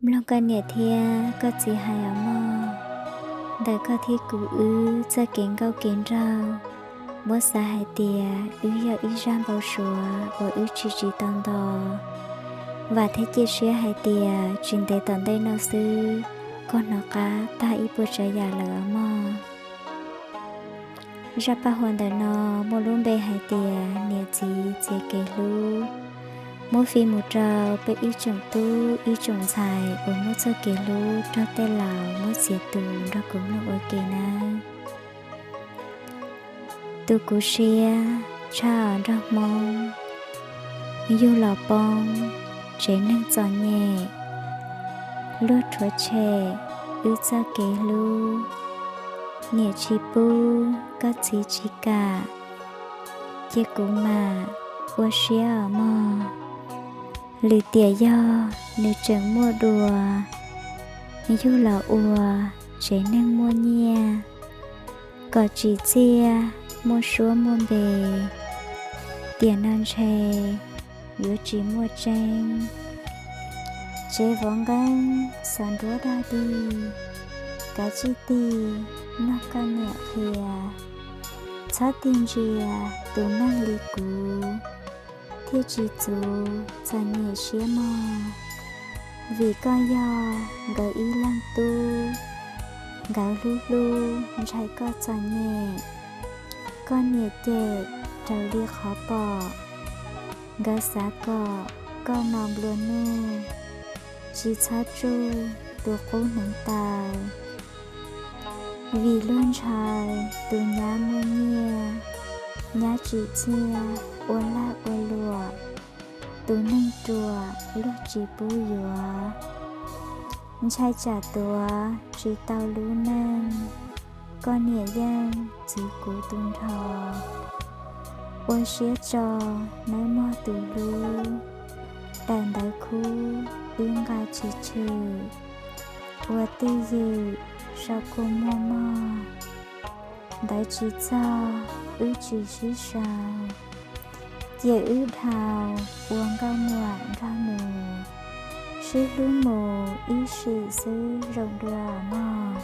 Mloog koj niam thiab koj txiv hais os mog. Ntawm koj thiab kuv wb txoj kev nkauj kev nraug, muab xav hais tias wb yog ib zaj npau suav uas wb tsis tsim tau nto. Vam thiab cia siab hais tias tsis ntev tom ntej no xwb, koj hnov qab tag ib puas tsav yam lawm os mog. Zaj paj huam ntawm no muaj lub npe hais tias niam txiv txiav kev hlub, muab fij mus rau peb ib tsoom tub ib tsoom ntxhais uas muaj txoj kev hlub raug tej laus muab txiav tu nrog kuv mloog ua ke nawb. Tu kuv siab tshaj nrog Hmoob, yug los poob tsev neeg txom nyem, luag rhuav tshem wb txoj kev hlub. Niam tsis pub koj txiv tsis kam, cia kuv mam ua siab os mog. Lwm tiam yog nws tseem muaj dua, yug los ua tsev neeg muaj nyiaj, kom tsim txiaj muaj suab muaj npe, tiam no ntshe yuav tsis muaj tseeb. Tsev vov nqeeb xav nruab dog dig, kav tsij tig mloog koj niam qhia. Txhob tig ntsia tus neeg li kuv, thiaj tsis txuv txom nyem siab mog. Vim koj yog nkawd ib leeg tub, nkawd hlub hlub ntshai koj txom nyem. Koj niam cem raws li qhov pom, nkawd xav kom koj no nplua nuj, tsis txhob tsuj tus qub hneev taw. Vim luag ntshai tus nyab muaj nyiaj, nyab tsim txiaj ua lag ua luam, tus neeg ruam luag tsis pub yuav. Ntshai tsam tuav tsis tau lub neej, koj niam yeej txwv kuv tu nrho. Ua siab tso nawb mog tus hlub, daim ntawv khub wb nqa tsis tshwm, ua twj ywm sau kua muag mog. Ntawv tsis txog wb tsis sib sau, cia wb dhau ua nkauj muam nrog nus, sib hlub mus ib sim xwb zoo dua mog.